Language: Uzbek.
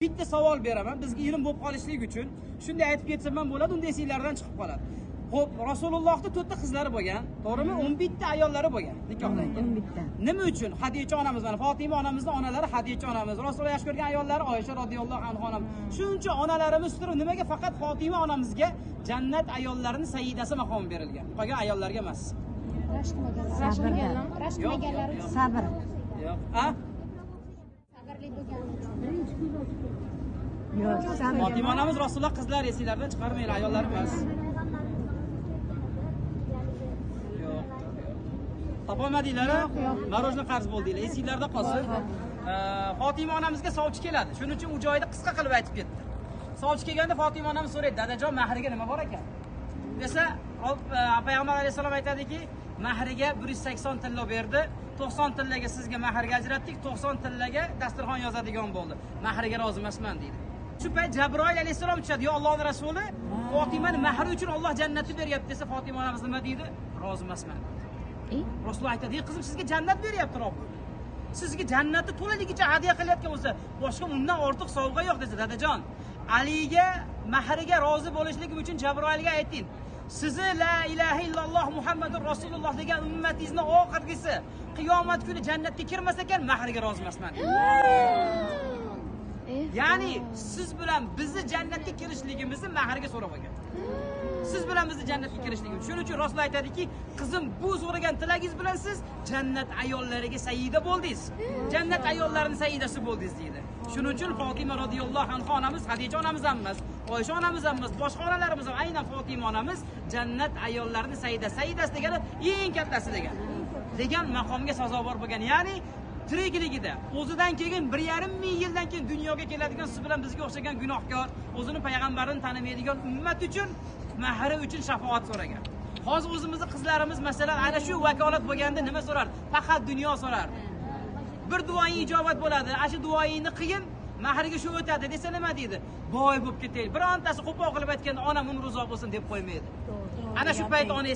Bitta savol beraman, bizga ilm bo'lib qolishlik uchun. Shunday aytib ketsam ham bo'ladi, unda esinglardan chiqib qoladi. Xo'p, Rasulullohning 4 ta qizlari bo'lgan, to'g'rimi? 11 ta ayollari bo'lgan nikohlangan. 11 ta. Nima uchun Xadicha onamiz, mana Fatima onamizning onalari Xadicha onamiz, Rasululloh yaxshi ko'rgan ayollari Oysha radhiyallohu anha onamiz. Shuncha onalarimiz turib, nimaga faqat Fatima onamizga jannat ayollarining sayyidasi maqomi berilgan? Qolgan ayollarga emas. Rashk qilmaganlar. Sabr. Yo'q. A? Sabrli bo'lgani uchun. Yo'q, sabr. Fatima onamiz Rasululloh qizlar esinglardan chiqarmanglar, ayollar emas. Yo'q. Topolmadinglar? Marojni qarz bo'ldinglar. Esinglarda qolsin. Fatima onamizga sovchi keladi. Shuning uchun u joyda qisqa qilib aytib ketdi. Sovchi kelganda Fatima onamiz so'raydi, "Dadajon, mahriga nima bor ekan?" Desa, Payg'ambar alayhisalom aytadiki, mahriga 180 tillo berdi. 90 tillaga sizga mahrga ajratdik, 90 tillaga dasturxon yozadigan bo'ldi. Mahriga rozi emasman deydi. Shu payt Jabroil alayhisalom tushadi, "Yo Allohning rasuli, Fatimani mahri uchun Alloh jannatni beryapti" desa, Fatima onamiz nima deydi? "Rozi emasman." Rasululloh aytadi, "Qizim, sizga jannat beryapti Robbim. Sizga jannatni to'laligicha hadya qilayotgan bo'lsa, boshqa undan ortiq sovg'a yo'q" desa, "Dadajon, Aliga mahriga rozi bo'lishligim uchun Jabroilga ayting. Sizni la ilaha illalloh Muhammadur Rasululloh degan ummatingizni oxirgisi qiyomat kuni jannatga kirmas ekan, mahriga rozi emasman." Ya'ni siz bilan bizni jannatga kirishligimizni mahriga so'rab olgan. Siz bilan bizni jannatga kirishligimiz. Shuning uchun Rasul aytadiki, qizim, bu so'ragan tilagingiz bilan siz jannat ayollariga sayyida bo'ldingiz. Jannat ayollarining sayyidasi bo'ldingiz deydi. Shuning uchun Fatima radhiyallohu anha onamiz, Xadicha onamiz ham emas, Oysha onamiz ham emas, boshqa onalarimiz ham, aynan Fatima onamiz jannat ayollarining sayyidasi. Sayyidasi degani eng kattasi degani. Degan maqomga sazovor bo'lgan. Ya'ni tirikligida o'zidan keyin 1,5 ming yildan keyin dunyoga keladigan siz bilan bizga o'xshagan gunohkor, o'zini payg'ambarini tanimaydigan ummat uchun mahri uchun shafoat so'ragan. Hozir o'zimizni qizlarimiz masalan ana shu vakolat bo'lganda nima so'rardi? Faqat dunyo so'rardi. Bir duoing ijobat bo'ladi, ana shu duoingni qilgin, mahriga shu o'tadi desa nima deydi? Boy bo'lib ketaylik. Birontasi qo'pol qilib aytganda onam umri uzoq bo'lsin deb qo'ymaydi. Ana shu payt ona